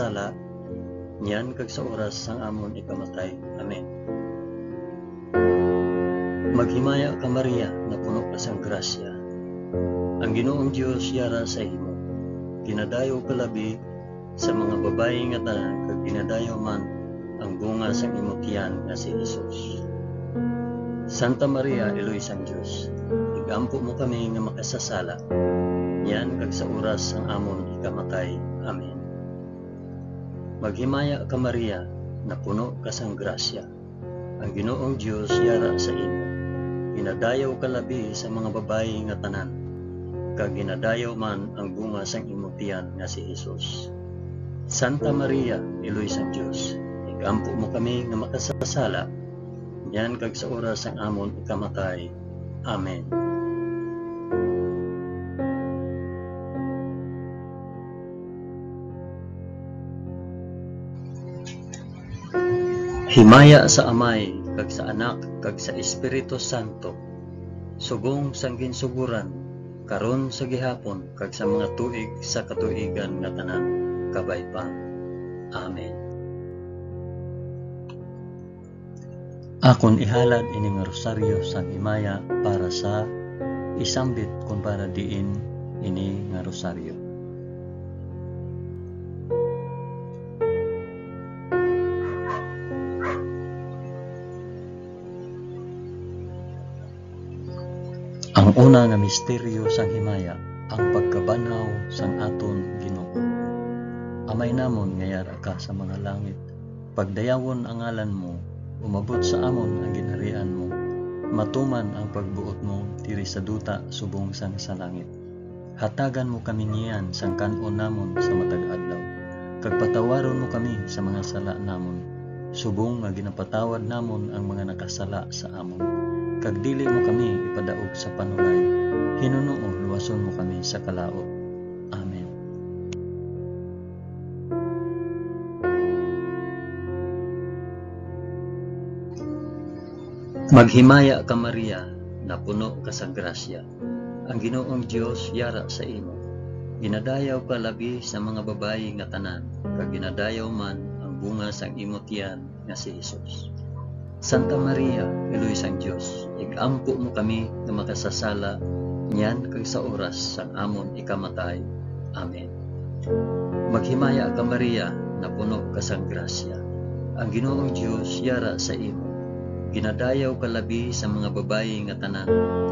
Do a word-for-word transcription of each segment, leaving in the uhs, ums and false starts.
Sala, niyan kag sa oras sang amon ikamatay. Amen. Maghimaya ka, Maria, napuno ka sang grasya. Ang Ginoong Dios yara sa imo. Ginadayaw ka labi sa mga babayi nga tanan, kag ginadayaw man ang bunga sang imo tiyan nga si Jesus. Santa Maria, Iloy sang Dios, igampo mo kami nga makasasala, niyan kag sa oras sang amon ikamatay. Amen. Maghimaya ka, Maria, napuno ka sang grasya. Ang Ginoong Dios yara sa imo. Ginadayaw ka labi sa mga babayi nga tanan, kag ginadayaw man ang bunga sang imo tiyan nga si Jesus. Santa Maria, Iloy sang Dios, igampo mo kami nga makasasala, niyan kag sa oras sang amon ikamatay. Amen. Himaya sa Amay, kag sa Anak, kag sa Espiritu Santo, subong sang ginsugoran, karon, sa gihapon, kag sa mga tuig sa katuigan nga tanan. Kabay pa. Amen. Akon ihalad ini nga rosaryo sang himaya para sa isambit kon para diin ini nga rosaryo. Ang una nga misteryo sang himaya, ang pagkabanhaw sang aton Ginoo. Amay namon nga yara ka sa mga langit, pagdayawon ang ngalan mo, umabot sa amon ang ginharian mo, matuman ang pagbuot mo diri sa duta subong sang sa langit. Hatagan mo kami niyan sang kan-on namon sa matag adlaw, kag patawaron mo kami sa mga sala namon, subong nga ginapatawad namon ang mga nakasala sa amon. Kag dili mo kami ipadaog sa panulay, hinunoo luwason mo kami sa kalaut. Amen. Maghimaya ka, Maria, napuno ka sa grasya. Ang Ginoong Dios yara sa imo. Ginadayaw ka labi sa mga babayi nga tanan, kag ginadayaw man ang bunga sang imo tiyan nga si Jesus. Santa Maria, Iloy sang Dios, ig-ampo mo kami nga makasasala niyan kag sa oras sang amon ikamatay. Amen. Maghimaya ka, Maria, napuno ka sang grasya. Ang Ginoong Dios yara sa imo. Ginadayaw ka labi sa mga babayi nga tanan,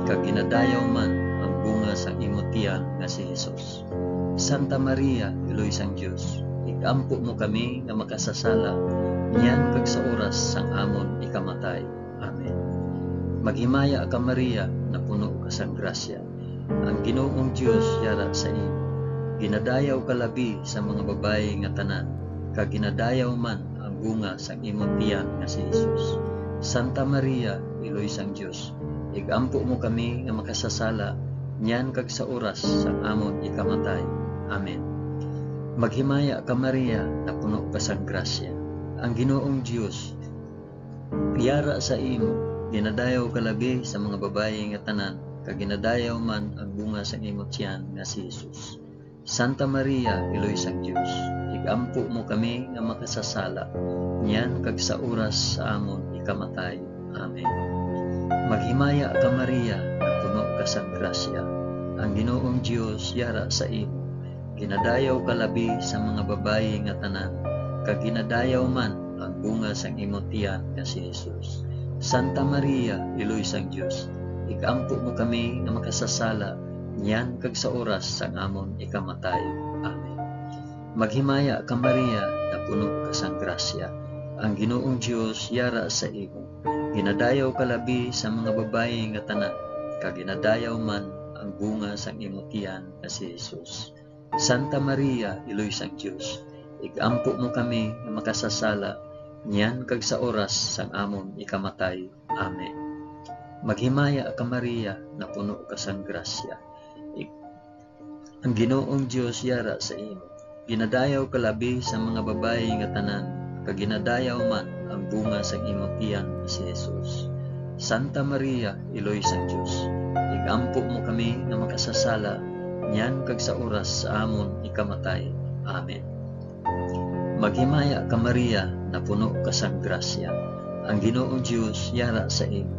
kag ginadayaw man ang bunga sang imo tiyan nga si Jesus. Santa Maria, Iloy sang Dios, ig-ampo mo kami nga makasasala, niyan kag sa oras sang amon ikamatay. Amen. Maghimaya ka, Maria, napuno ka sang grasya. Ang Ginoong Dios yara sa imo. Ginadayaw ka labi sa mga babayi nga tanan, kag ginadayaw man ang bunga sang imo tiyan nga si Jesus. Santa Maria, Iloy sang Dios, ig-ampo mo kami nga makasasala, niyan kag sa oras sang amon ikamatay. Amen. Maghimaya ka, Maria, napuno ka sang grasya. Ang Ginoong Dios yara sa imo. Ginadayaw ka labi sa mga babayi nga tanan, kag ginadayaw man ang bunga sang imo tiyan nga si Jesus. Santa Maria, Iloy sang Dios, ig-ampo mo kami nga makasasala, niyan kag sa oras sa amon ikamatay. Amen. Maghimaya ka, Maria, nga puno ka sang grasya. Ang Ginoong Dios yara sa imo. Ginadayaw ka labi sa mga babayi nga tanan, kag ginadayaw man ang bunga sang imo tiyan nga si Jesus. Santa Maria, Iloy sang Dios, ig-ampo mo kami nga makasasala, niyan kag sa oras sang amon ikamatay. Amen. Maghimaya ka, Maria, nga puno ka sang grasya. Ang Ginoong Dios yara sa imo. Ginadayaw ka labi sa mga babayi nga tanan, kag ginadayaw man ang bunga sang imo tiyan nga si Jesus. Santa Maria, Iloy sang Dios, ig-ampo mo kami nga makasasala, niyan kag sa oras sang amon ikamatay. Amen. Maghimaya ka, Maria, napuno ka sang grasya. Ig-, ang Ginoong Dios yara sa imo. Ginadayaw ka labi sa mga babayi nga tanan, kag ginadayaw man ang bunga sang imo tiyan nga si Jesus. Santa Maria, Iloy sang Dios, ig-ampo mo kami nga makasasala, niyan kag sa oras sa amon ikamatay. Amen. Maghimaya ka, Maria, napuno ka sang grasya. Ang Ginoong Dios yara sa imo.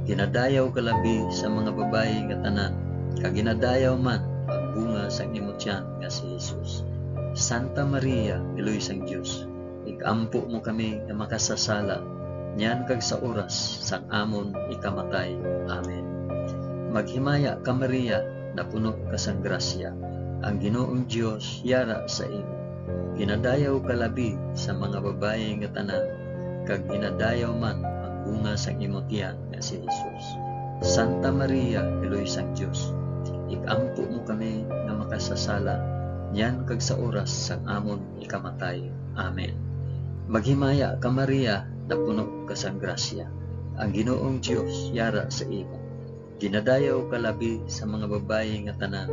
Ginadayaw ka labi sa mga babayi nga tanan, kag ginadayaw man ang bunga sang imo tiyan nga si Jesus. Santa Maria, Iloy sang Dios, ig-ampo mo kami nga makasasala, niyan kag sa oras sang amon ikamatay. Amen. Maghimaya ka, Maria, napuno ka sang grasya. Ang Ginoong Dios yara sa imo. Ginadayaw ka labi sa mga babayi nga tanan, kag ginadayaw man ang bunga sang imo tiyan nga si Jesus. Santa Maria, Iloy sang Dios, ig-ampo mo kami nga makasasala, niyan kag sa oras sang amon ikamatay. Amen. Maghimaya ka, Maria, napuno ka sang grasya. Ang Ginoong Dios yara sa imo. Ginadayaw ka labi sa mga babayi nga tanan,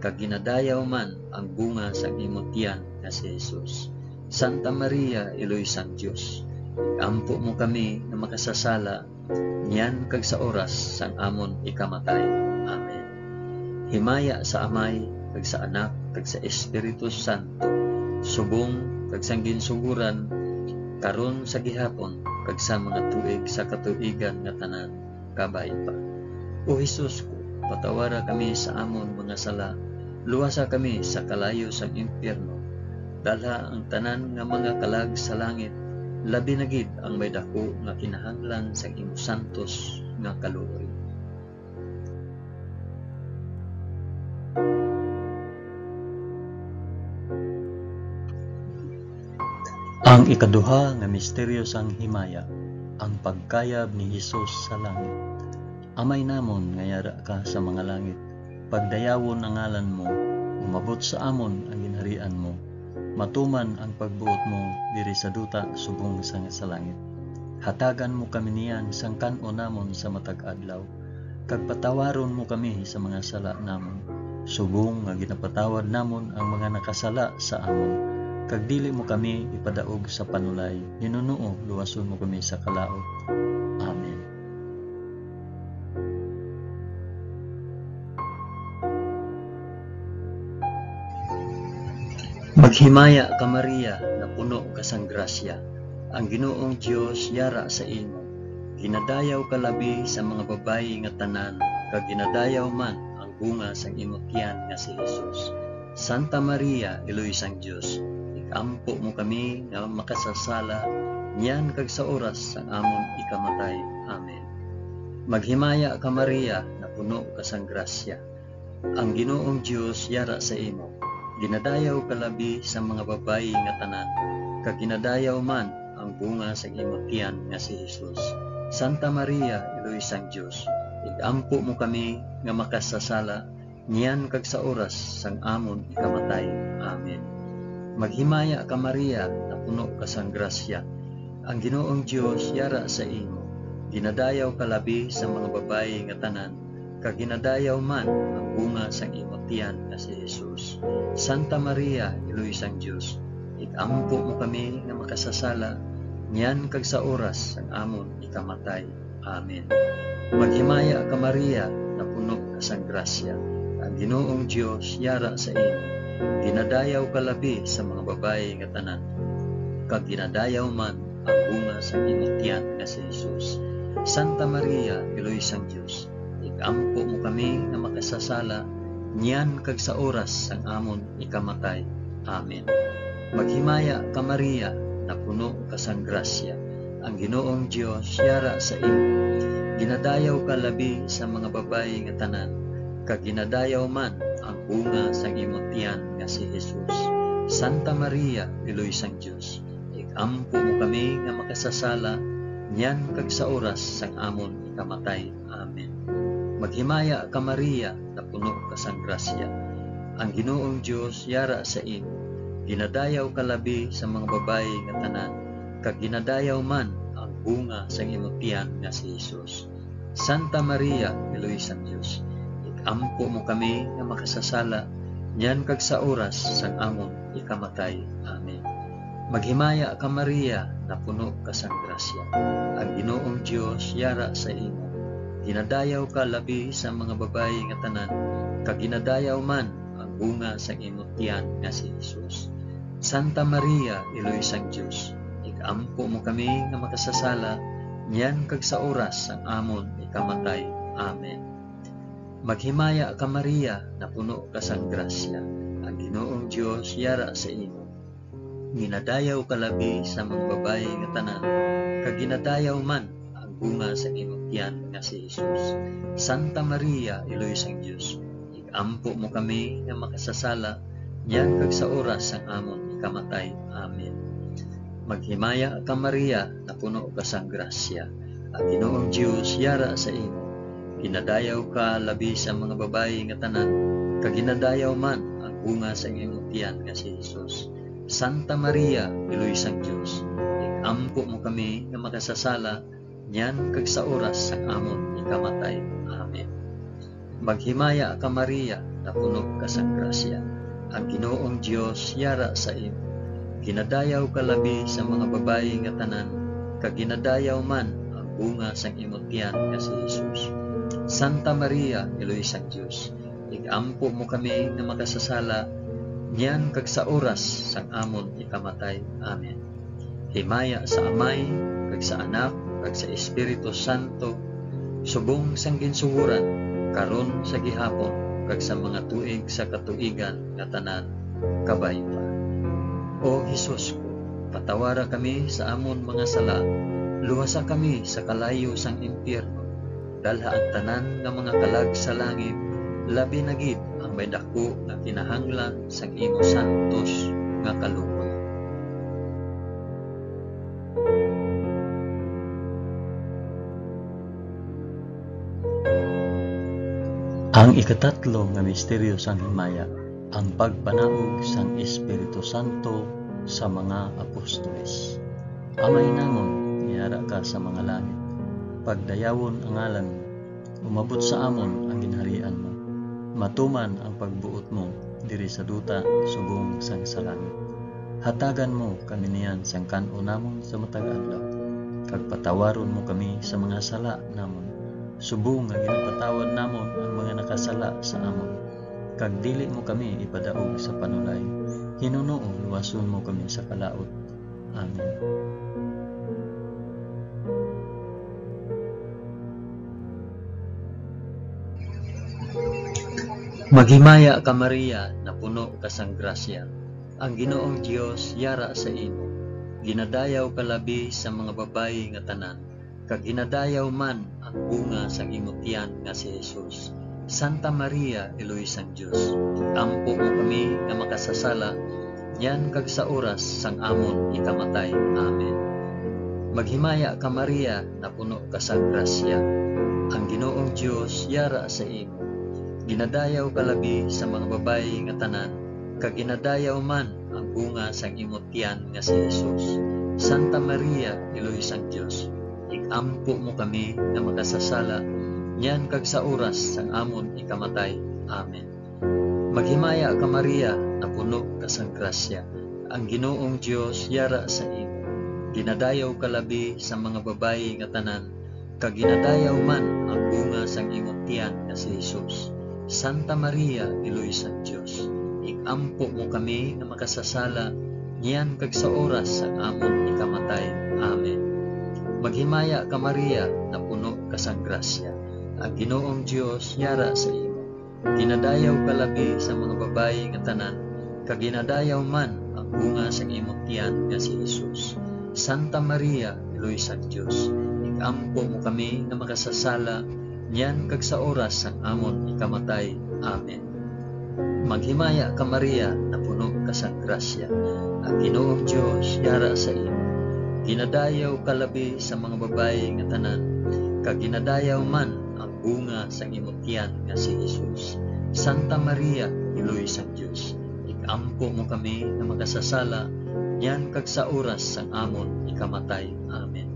kag ginadayaw man ang bunga sang imo tiyan nga si Jesus. Santa Maria, Iloy sang Dios, ampo mo kami nga makasasala, niyan kag sa oras sang amon ikamatay. Amen. Himaya sa Amay, kag sa Anak, kag sa Espiritu Santo, subong kag sang ginsugoran, karon, sa gihapon, kag sa mga tuig sa katuigan nga tanan. Kabay pa. O Jesus ko, patawara kami sa amon mga sala, luwasa kami sa kalayo sang impyerno, dalha ang tanan nga mga kalag sa langit, labi na gid ang may daku nga kinahanglan sang imo santos nga kaluoy. Ang ikaduha nga misteryo sang himaya, ang pagkayab ni Jesus sa langit. Amay namon nga yara ka sa mga langit, pagdayawon ang ngalan mo, umabot sa amon ang ginharian mo, matuman ang pagbuot mo diri sa duta subong sang sa langit. Hatagan mo kami niyan sang kan-on namon sa matag adlaw, kag patawaron mo kami sa mga sala namon, subong nga ginapatawad namon ang mga nakasala sa amon, kag dili mo kami ipadaog sa panulay, hinunoo luwason mo kami sa kalaut. Amen. Maghimaya ka, Maria, nga puno ka sang grasya, ang Ginoong Dios yara sa imo. Ginadayaw ka labi sa mga babayi nga tanan, kag ginadayaw man ang bunga sang imo tiyan nga si Jesus. Santa Maria, Iloy sang Dios, ig-ampo mo kami nga makasasala, niyan kag sa oras sang amon ikamatay. Amen. Maghimaya ka, Maria, nga puno ka sang grasya, ang Ginoong Dios yara sa imo. Ginadayaw ka labi sa mga babayi nga tanan, kag ginadayaw man ang bunga sang imo tiyan nga si Jesus. Santa Maria, Iloy sang Dios, ig-ampo mo kami nga makasasala, niyan kag sa oras sang amon ikamatay. Amen. Maghimaya ka, Maria, nga puno ka sang grasya, ang Ginoong Dios yara sa imo. Ginadayaw ka labi sa mga babayi nga tanan, kag ginadayaw man ang bunga sang imo tiyan nga si Jesus. Santa Maria, Iloy sang Dios, ig-ampo mo kami nga makasasala, niyan kag sa oras sang amon ikamatay. Amen. Maghimaya ka, Maria, nga puno ka sang grasya, ang Ginoong Dios yara sa imo. Ginadayaw ka labi sa mga babayi nga tanan, kag ginadayaw man ang bunga sang imo tiyan nga si Jesus. Santa Maria, Iloy sang Dios, ig-ampo mo kami nga makasasala, niyan kag sa oras sang amon ikamatay. Amen. Maghimaya ka, Maria, nga puno ka sang grasya, ang Ginoong Dios yara sa imo. Ginadayaw ka labi sa mga babayi nga tanan, kag ginadayaw man ang bunga sang imo tiyan nga si Jesus. Santa Maria, Iloy sang Dios, ig-ampo mo kami nga makasasala, niyan kag sa oras sang amon ikamatay. Amen. Maghimaya ka, Maria, nga puno ka sang grasya, ang Ginoong Dios yara sa imo. Ginadayaw ka labi sa mga babayi nga tanan, kag ginadayaw man ang bunga sang imo tiyan nga si Jesus. Santa Maria, Iloy sang Dios, ig-ampo mo kami nga makasasala, niyan kag sa oras sang amon ikamatay. Amen. Maghimaya ka, Maria, nga puno ka sang grasya, ang Ginoong Dios yara sa imo. Ginadayaw ka labi sa mga babayi nga tanan, kag ginadayaw man ang bunga sang imo tiyan nga si Jesus. Santa Maria, Iloy sang Dios, ig-ampo mo kami nga makasasala, niyan kag sa oras sang amon ikamatay. Amen. Maghimaya ka, Maria, nga puno ka sang grasya, ang Ginoong Dios yara sa imo. Ginadayaw ka labi sa mga babayi nga tanan, kag ginadayaw man ang bunga sang imo tiyan nga si Jesus. Santa Maria, Iloy sang Dios, ig-ampo mo kami nga makasasala, niyan kag sa oras sang amon ikamatay. Amen. Maghimaya ka, Maria, nga puno ka sang grasya, ang Ginoong Dios yara sa imo. Ginadayaw ka labi sa mga babayi nga tanan, kag ginadayaw man ang bunga sang imo tiyan nga si Jesus. Santa Maria, Iloy sang Dios, ig-ampo mo kami nga makasasala, niyan kag sa oras sang amon ikamatay. Amen. Maghimaya ka, Maria, nga puno ka sang grasya, ang Ginoong Dios yara sa imo. Ginadayaw ka labi sa mga babayi nga tanan, kag ginadayaw man ang bunga sang imo tiyan nga si Jesus. Santa Maria, Iloy sang Dios, ig-ampo mo kami nga makasasala, niyan kag sa oras sang amon ikamatay. Amen. Himaya sa Amay, kag sa Anak, kag sa Espiritu Santo, subong sang ginsugoran, karon, sa gihapon, kag sa mga tuig sa katuigan nga tanan. Kabay pa. O Jesus ko, patawara kami sa amon mga sala, luwasa kami sa kalayo sang impyerno, dalha ang tanan nga mga kalag sa langit, labi na gid ang may daku nga kinahanglan sang imo santos nga kaluoy. Ang ikatatlo nga misteryo sang himaya, ang pagpanaog sang Espiritu Santo sa mga apostoles. Amay namon, nga yara ka sa mga langit, pagdayawon ang ngalan mo, umabot sa amon ang ginharian mo, matuman ang pagbuot mo diri sa duta subong sang sa langit. Hatagan mo kami niyan sang kan-o namon sa matag adlaw, kag patawaron mo kami sa mga sala namon, subong nga ginapatawad namon ang mga nakasala sa amon, kag dili mo kami ipadaog sa panulay, Ginoo, luwason mo kami sa kalaut. Amen. Maghimaya ka, Maria, napuno ka sang grasya. Ang Ginoong Dios yara sa imo. Ginadayaw ka labi sa mga babayi nga tanan, kag ginadayaw man ang bunga sang imo tiyan nga si Jesus. Santa Maria, Iloy sang Dios, ampo mo kami nga makasasala, niyan kag sa oras sang amon ikamatay. Amen. Maghimaya ka, Maria, napuno ka sang grasya. Ang Ginoong Dios yara sa imo. Ginadayaw ka labi sa mga babayi nga tanan, kag ginadayaw man ang bunga sang imo tiyan nga si Jesus. Santa Maria, Iloy sang Dios, ig-ampo mo kami nga makasasala, niyan kag sa oras sang amon ikamatay. Amen. Maghimaya ka, Maria, napuno ka sang grasya. Ang Ginoong Dios yara sa imo. Ginadayaw ka labi sa mga babayi nga tanan, kag ginadayaw man ang bunga sang imo tiyan nga si Jesus. Santa Maria, Iloy sang Dios, ig-ampo mo kami nga makasasala, niyan kag sa oras sang amon ikamatay. Amen. Maghimaya ka, Maria, napuno ka sang grasya. Ang Ginoong Dios yara sa imo. Ginadayaw ka labi sa mga babayi nga tanan, kag ginadayaw man ang bunga sang imo tiyan nga si Jesus. Santa Maria, Iloy sang Dios, ig-ampo mo kami nga makasasala, niyan kag sa oras sang amon ikamatay. Amen. Maghimaya ka, Maria, napuno ka sang grasya. Ang Ginoong Dios yara sa imo. Ginadayaw ka labi sa mga babayi nga tanan, kag ginadayaw man ang bunga sang imo tiyan nga si Jesus. Santa Maria, Iloy sang Dios, ig-ampo mo kami nga makasasala, niyan kag sa oras sang amon ikamatay. Amen.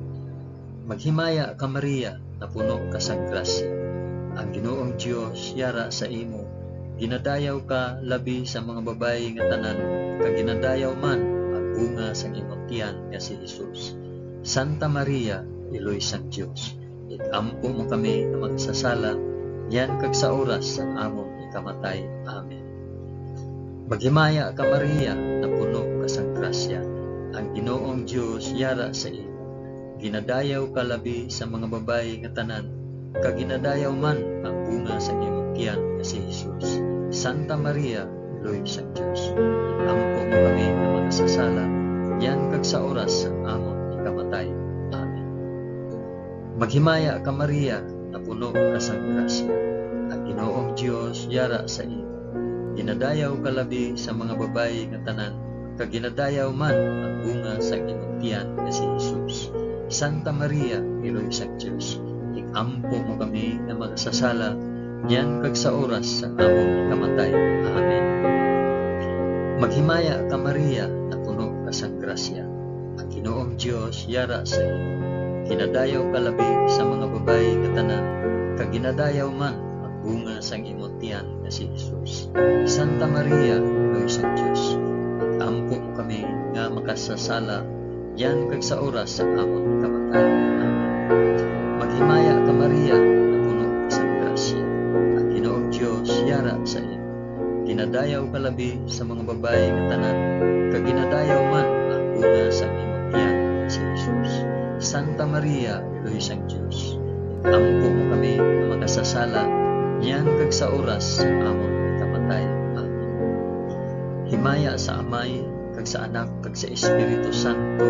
Maghimaya ka, Maria, napuno ka sang grasya. Ang Ginoong Dios yara sa imo. Ginadayaw ka labi sa mga babayi nga tanan, kag ginadayaw man ang bunga sang imo tiyan nga si Jesus. Santa Maria, Iloy sang Dios, ig-ampo mo kami nga makasasala, niyan kag sa oras sang amon ikamatay. Amen. Maghimaya ka, Maria, napuno ka sang grasya. Ang Ginoong Dios yara sa imo. Ginadayaw ka labi sa mga babayi nga tanan, kag ginadayaw man ang bunga sang imong tiyan nga si Jesus. Santa Maria, Iloy sang Dios, ig-ampo mo kami nga makasasala, niyan kag sa oras sang amon ikamatay. Amen. Maghimaya ka, Maria, napuno ka sang grasya. Ang Ginoong Dios yara sa imo. Ginadayaw ka labi sa mga babayi nga tanan, kag ginadayaw man ang bunga sang imong tiyan nga si Jesus. Santa Maria, Iloy sang Dios, ig-ampo mo kami nga makasasala, niyan kag sa oras sang among ikamatay. Amen. Maghimaya ka, Maria, napuno ka sang grasya. Ang Ginoong Dios yara sa imo. Ginadayaw ka labi sa mga babayi nga tanan, kag ginadayaw man ang bunga sang imo tiyan nga si Jesus. Santa Maria, Iloy sang Dios, ig-ampo mo kami nga makasasala, niyan kag sa oras sang amon kamatay. Amen. Maghimaya ka, Maria, napuno ka sang grasya. Ang Ginoong Dios yara sa imo. Ginadayaw ka labi sa mga babayi nga tanan, kag ginadayaw man ang bunga sang imong tiyan nga si Jesus. Santa Maria, Iloy sang Dios, ig-ampo mo kami nga makasasala, niyan kag sa oras sang amon ikamatay. Amen. Himaya sa Amay, kag sa Anak, kag sa Espiritu Santo,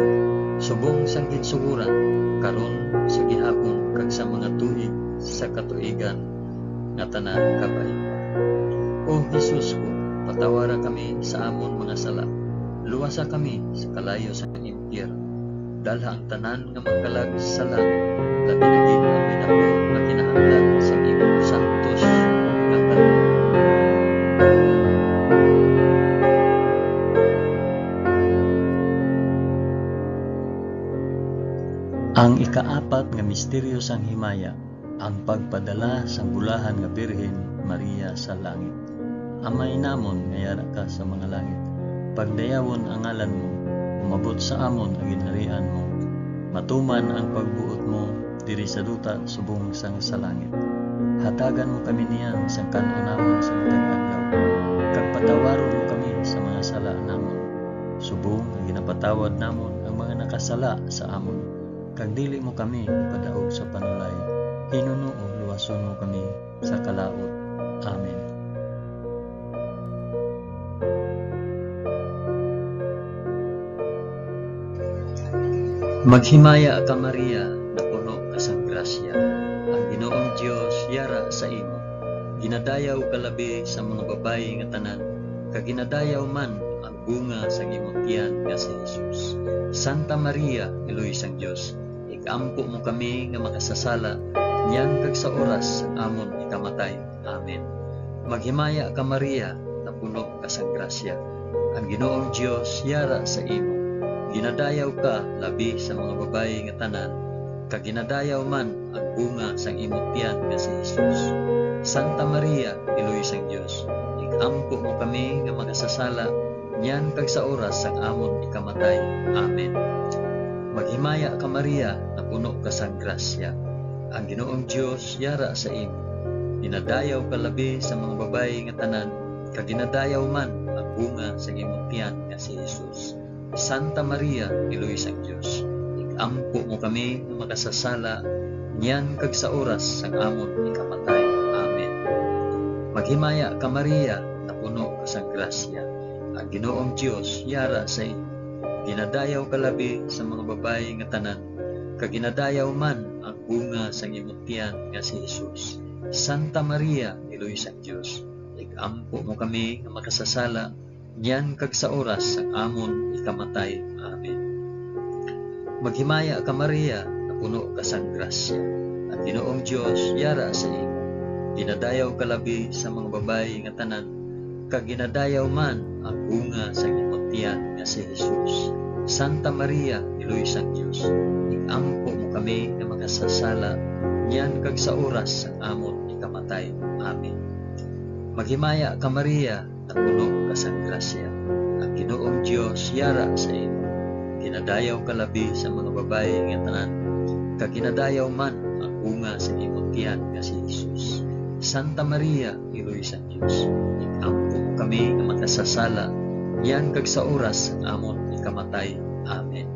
subong sang ginsugoran, karon, sa gihapon, kag sa mga tuig sa katuigan nga tanan. Kabay. O Jesus ko, patawara kami sa amon mga sala, luwasa kami sa kalayo sang impyerno, dalha ang tanan nga magkalag sa langit, labi na gid ang may daku nga kinahanglan sa imong santos nga kaluoy. Ang ikaapat nga misteryo sang himaya, ang pagpadala sang Bulahan nga Birhen Maria sa langit. Amay namon nga yara ka sa mga langit, pagdayawon ang ngalan mo, umabot sa amon ang ginharian mo, matuman ang pagbuot mo diri sa duta subong sang sa langit. Hatagan mo kami niyan sang kan-on namon sa matag adlaw, kag patawaron mo kami sa mga sala namon, Tawad namon ang mga nakasala sa amon, kag dili mo kami ipadaog sa panulay. Hinunoo, luwason mo kami sa kalaut. Amen. Maghimaya ka, Maria, napuno ka sang grasya. Ang Ginoong Dios yara sa imo. Ginadayaw ka labi sa mga babayi nga tanan, kag ginadayaw man ang bunga sang imong tiyan nga si Jesus. Santa Maria, Iloy sang Dios, ig-ampo mo kami nga makasasala, niyan kag sa oras sang amon ikamatay. Amen. Maghimaya ka, Maria, napuno ka sang grasya. Ang Ginoong Dios yara sa imo. Ginadayaw ka labi sa mga babayi nga tanan, kag ginadayaw man ang bunga sang imong tiyan nga si Jesus. Santa Maria, Iloy sang Dios, ig-ampo mo kami nga makasasala, niyan kag sa oras sang amon ikamatay. Amen. Maghimaya ka, Maria, napuno ka sang grasya. Ang Ginoong Dios yara sa imo. Ginadayaw ka labi sa mga babayi nga tanan, kag ginadayaw man ang bunga sang imong tiyan nga si Jesus. Santa Maria, Iloy sang Dios, ig-ampo mo kami nga makasasala, niyan kag sa oras sang amon ikamatay. Amen. Maghimaya ka, Maria, napuno ka sang grasya. Ang Ginoong Dios yara sa imo. Ginadayaw ka labi sa mga babayi nga tanan, kag ginadayaw man ang bunga sang imong tiyan nga si Jesus. Santa Maria, Iloy sang Dios, ig-ampo mo kami nga makasasala, niyan kag sa oras sang amon ikamatay. Amen. Maghimaya ka, Maria, napuno ka sang grasya. Ang Ginoong Dios yara sa imo. Ginadayaw ka labi sa mga babayi nga tanan, kag ginadayaw man ang bunga sang imong tiyan nga si Jesus. Santa Maria, Iloy sang Dios, ig-ampo mo kami nga makasasala, niyan kag sa oras sang amon ikamatay. Amen. Maghimaya ka, Maria, napuno ka sang grasya. Ang Ginoong Dios yara sa imo. Ginadayaw ka labi sa mga babayi nga tanan, kag ginadayaw man ang bunga sa imong tiyan nga si Jesus. Santa Maria, Iloy sang Dios, ig-ampo mo kami nga makasasala, niyan kag sa oras sang amon ikamatay. Amen.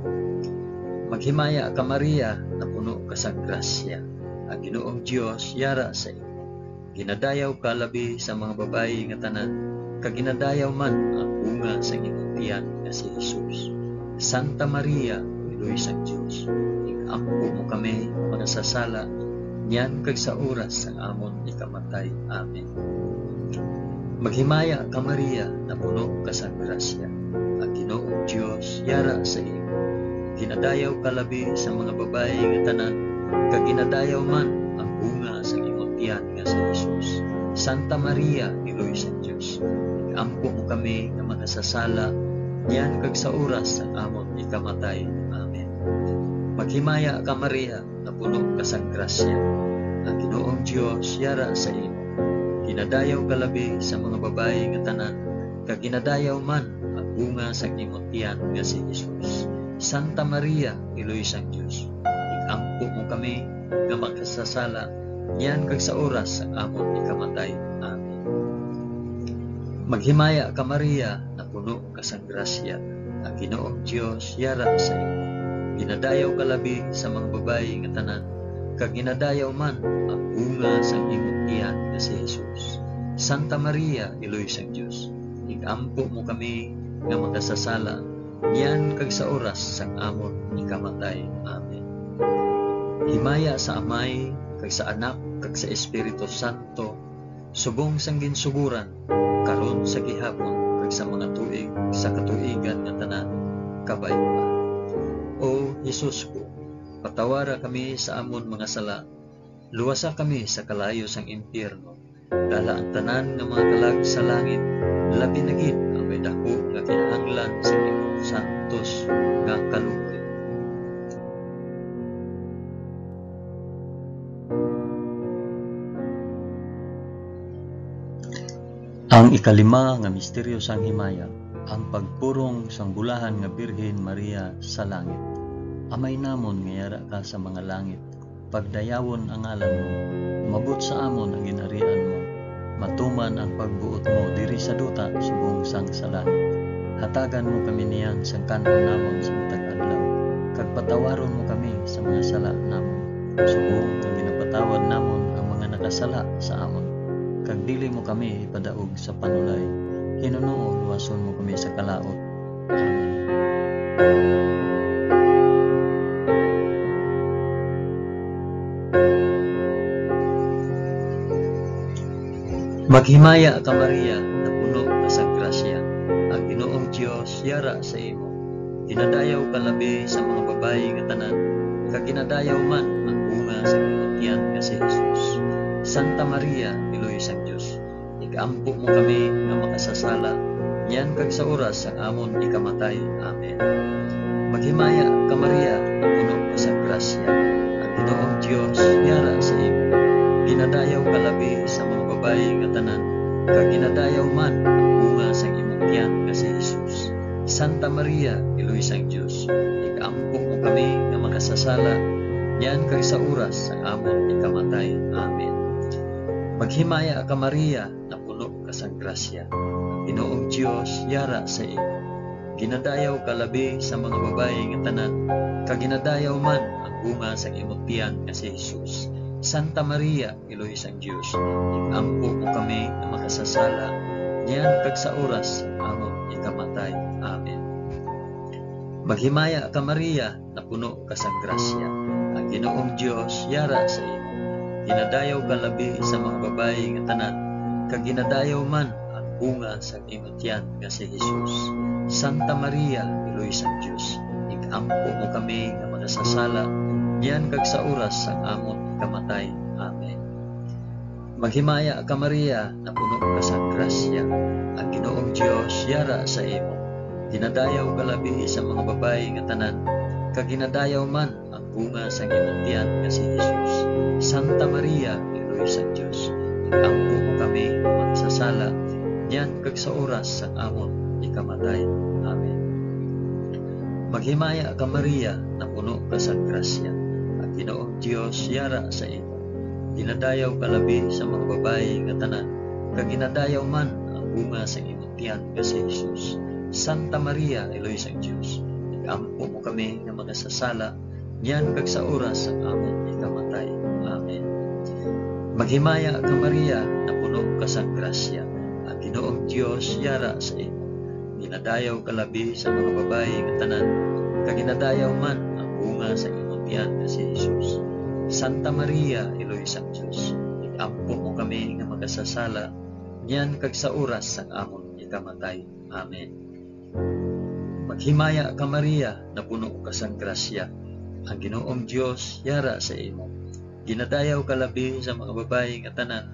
Maghimaya ka, Maria, napuno ka sang grasya. Ang Ginoong Dios yara sa imo. Ginadayaw ka labi sa mga babayi nga tanan, kag ginadayaw man ang bunga sang imong tiyan nga si Jesus. Santa Maria, Iloy sang Dios, ig-ampo mo kami nga makasasala, niyan kag sa oras sang amon ikamatay. Amen. Maghimaya ka, Maria, napuno ka sang grasya. Ang Ginoong Dios yara sa imo. Ginadayaw ka labi sa mga babayi nga tanan, kag ginadayaw man ang bunga sang imong tiyan nga si Jesus. Santa Maria, Iloy sang Dios, ig-ampo mo kami nga makasasala, niyan kag sa oras sang amon ikamatay. Amen. Maghimaya ka, Maria, napuno ka sang grasya. Ang Ginoong Dios yara sa imo. Ginadayaw ka labi sa mga babayi nga tanan, kag ginadayaw man ang bunga sang imong tiyan nga si Jesus. Santa Maria, Iloy sang Dios, ig-ampo mo kami nga makasasala, niyan kag sa oras sang amon ikamatay. Amen. Maghimaya ka, Maria, napuno ka sang grasya, ang Ginoong Dios yara sa imo. Ginadayaw ka labi sa mga babayi nga tanan, kag ginadayaw man ang bunga sang imong tiyan nga si Jesus. Santa Maria, Iloy sang Dios, ig-ampo mo kami nga makasasala, niyan kag sa oras sang amon ikamatay. Amen. Himaya sa Amay, kag sa Anak, kag sa Espiritu Santo, subong sang ginsugoran, karon, sa gihapon, kag sa mga tuig sa katuigan nga tanan. Kabay pa. O Jesus ko, patawara kami sa amon mga sala, luwasa kami sa kalayo sang impyerno, dala ang tanan nga mga kalag sa langit, labi na gid ang may daku nga kinahanglan sa imong santos nga kaluoy. Ang ikalima nga misteryo sang himaya, ang pagpurong sang bulahan nga Birhen Maria sa langit. Amay namon nga yara ka sa mga langit, pagdayawon ang ngalan mo, umabot sa amon ang ginharian mo, matuman ang pagbuot mo diri sa duta subong sang sa langit. Hatagan mo kami niyan sang kan-on namon sa matag adlaw, kag patawaron mo kami sa mga sala namon, subong nga ginapatawad namon ang mga nakasala sa amon. Kag dili mo kami ipadaog sa panulay, hinunoo luwason mo kami sa kalaut. Amen. Maghimaya ka, Maria, nga puno ka sa grasya, ang Ginoong Dios yara sa imo. Ginadayaw ka labi sa mga babayi nga tanan, kag ginadayaw man ang bunga sa imong tiyan nga si Jesus. Santa Maria, Iloy sang Dios, ig-ampo mo kami nga makasasala, niyan kag sa oras sang amon ikamatay. Amen. Maghimaya ka, Maria, nga puno ka sa grasya, ang Ginoong Dios yara sa imo. Ginadayaw ka labi sa mga babayi nga tanan, kag ginadayaw man ang bunga sang imong tiyan nga si Jesus. Santa Maria, Iloy sang Dios, ig-ampo mo kami nga makasasala, niyan kag sa oras sang amon ikamatay. Amen. Maghimaya ka, Maria, nga puno ka sang grasya, ang Ginoong Dios yara sa imo. Ginadayaw ka labi sa mga babayi nga tanan, kag ginadayaw man ang bunga sang imong tiyan nga si Jesus. Santa Maria, Iloy sang Dios, ig-ampo mo kami nga makasasala, niyan kag sa oras sang amon ikamatay. Amen. Maghimaya ka, Maria, nga puno ka sang grasya, ang Ginoong Dios yara sa imo. Ginadayaw ka labi sa mga babayi nga tanan, kag ginadayaw man ang bunga sang imo tiyan nga si Jesus. Santa Maria, Iloy sang Dios, ig-ampo mo kami nga makasasala, niyan kag sa oras sang amon ikamatay. Amen. Maghimaya ka, Maria, nga puno ka sang grasya, ang Ginoong Dios yara sa imo. Ginadayaw ka labi sa mga babayi nga tanan, kag ginadayaw man ang bunga sang imong tiyan nga si Jesus. Santa Maria, Iloy sang Dios, ig-ampo mo kami nga makasasala, niyan kag sa oras sang amon ikamatay. Amen. Maghimaya ka, Maria, nga puno ka sang grasya, ang Ginoong Dios yara sa imo. Ginadayaw ka labi sa mga babayi nga tanan, kag ginadayaw man ang bunga sang imong tiyan nga si Jesus. Santa Maria, Iloy sang Dios, ig-ampo mo kami nga makasasala, niyan kag sa oras sang amon ikamatay. Amen. Maghimaya ka, Maria, nga puno ka sang grasya, ang Ginoong Dios yara sa imo. Ginadayaw ka labi sa mga babayi nga tanan, kag ginadayaw man ang bunga sa imong tiyan nga si Jesus. Santa Maria, Iloy sang Dios, ig-ampo mo kami nga makasasala, niyan kag sa oras sang amon ikamatay. Amen. Maghimaya ka, Maria, nga puno ka sang grasya, ang Ginoong Dios yara sa imo. Ginadayaw ka labi sa mga babayi nga tanan,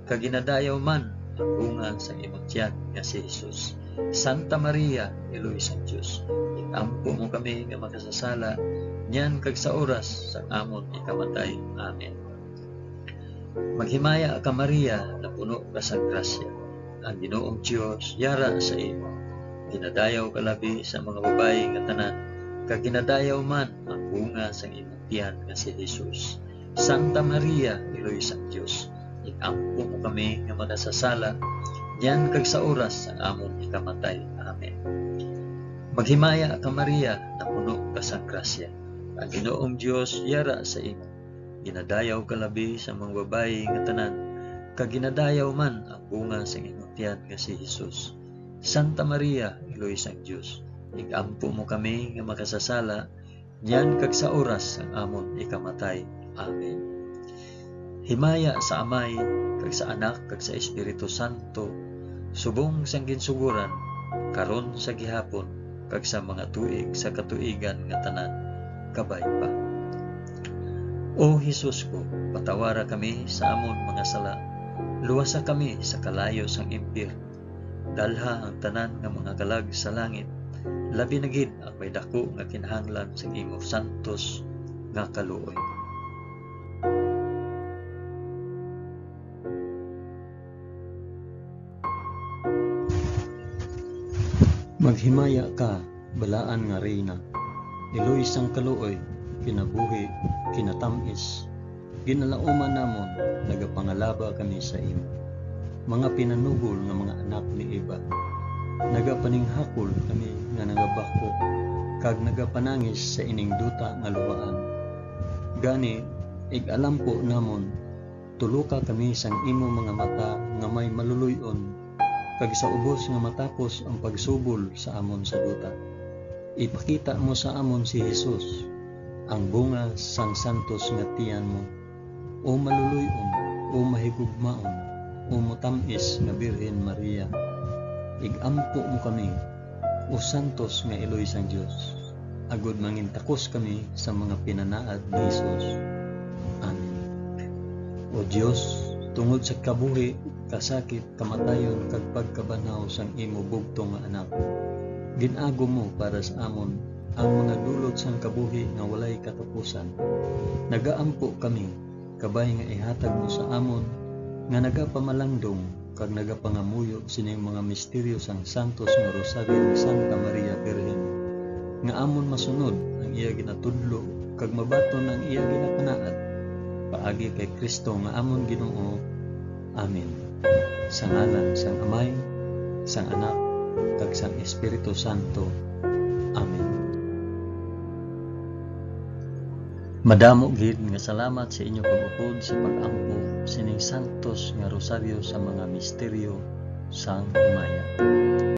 kag ginadayaw man ang bunga sang imong tiyan nga si Jesus. Santa Maria, Iloy sang Dios, ig-ampo mo kami nga makasasala, niyan kag sa oras sang amon ikamatay. Amen. Maghimaya ka, Maria, nga puno ka sang grasya, ang Ginoong Dios yara sa imo. Ginadayaw ka labi sa mga babayi nga tanan, kag ginadayaw man ang bunga sang imong tiyan nga si Jesus. Santa Maria, Iloy sang Dios, ig-ampo mo kami nga makasasala, niyan kag sa oras sang amon ikamatay. Amen. Maghimaya ka, Maria, nga puno ka sang grasya, ang Ginoong Dios yara sa imo. Ginadayaw ka labi sa mga babayi nga tanan, kag ginadayaw man ang bunga sang imong tiyan nga si Jesus. Santa Maria, Iloy sang Dios, ig-ampo mo kami nga makasasala, niyan kag sa oras sang amon ikamatay. Amen. Himaya sa Amay, kag sa Anak, kag sa Espiritu Santo, subong sang ginsugoran, karon, sa gihapon, kag sa mga tuig sa katuigan nga tanan. Kabay pa. O Jesus ko, patawara kami sa amon mga sala, luwasa kami sa kalayo sang impyerno, dalha ang tanan nga mga kalag sa langit, labi na gid ang may daku nga kinahanglan sa imo santos nga kaluoy. Maghimaya ka, balaan nga Reyna, iloy sang kaluoy, kinabuhi, kinatamis, ginalauman namon, nagapangalaba kami sa imo. Mga pinanugol nga mga anak ni Eva, nagapaninghakol kami nga nagabakho kag nagapanangis sa ining duta nga luhaan. Gani, ig-alampo namon, tuloka kami sang imo mga mata nga may maluloy-on, kag sa ubos nga matapos ang pagsubol sa amon sa duta, ipakita mo sa amon si Jesus, ang bunga sang santos nga tiyan mo. O maluloy-on, o mahigugmaon, o matam-is nga Birhen Maria, ig-ampo mo kami, o santos nga iloy sang Dios, agod mangintakos kami sa mga pinanaad ni Jesus. Amen. O Dios, tungod sa kabuhi, kasakit, kamatayon, kag pagkabanhaw sang imo bugtong nga Anak, gin-agom mo para sa amon ang mga dulot sang kabuhi nga walay katapusan. Nagaampo kami, kabay nga ihatag mo sa amon nga nagapamalangdong kag nagapangamuyo sining mga misteryo sang santos nga Rosaryo ni Santa Maria Birhen, nga amon masunod ang iya ginatudlo kag mabaton ang iya ginapanaad, paagi kay Kristo nga amon Ginoo. Amen. Sa ngalan sang Amay, sang Anak, kag sang Espiritu Santo. Amen. Madamo gid nga salamat sa inyo pag-upod sa pag-ampo sining santos nga rosaryo sa mga misteryo sang himaya.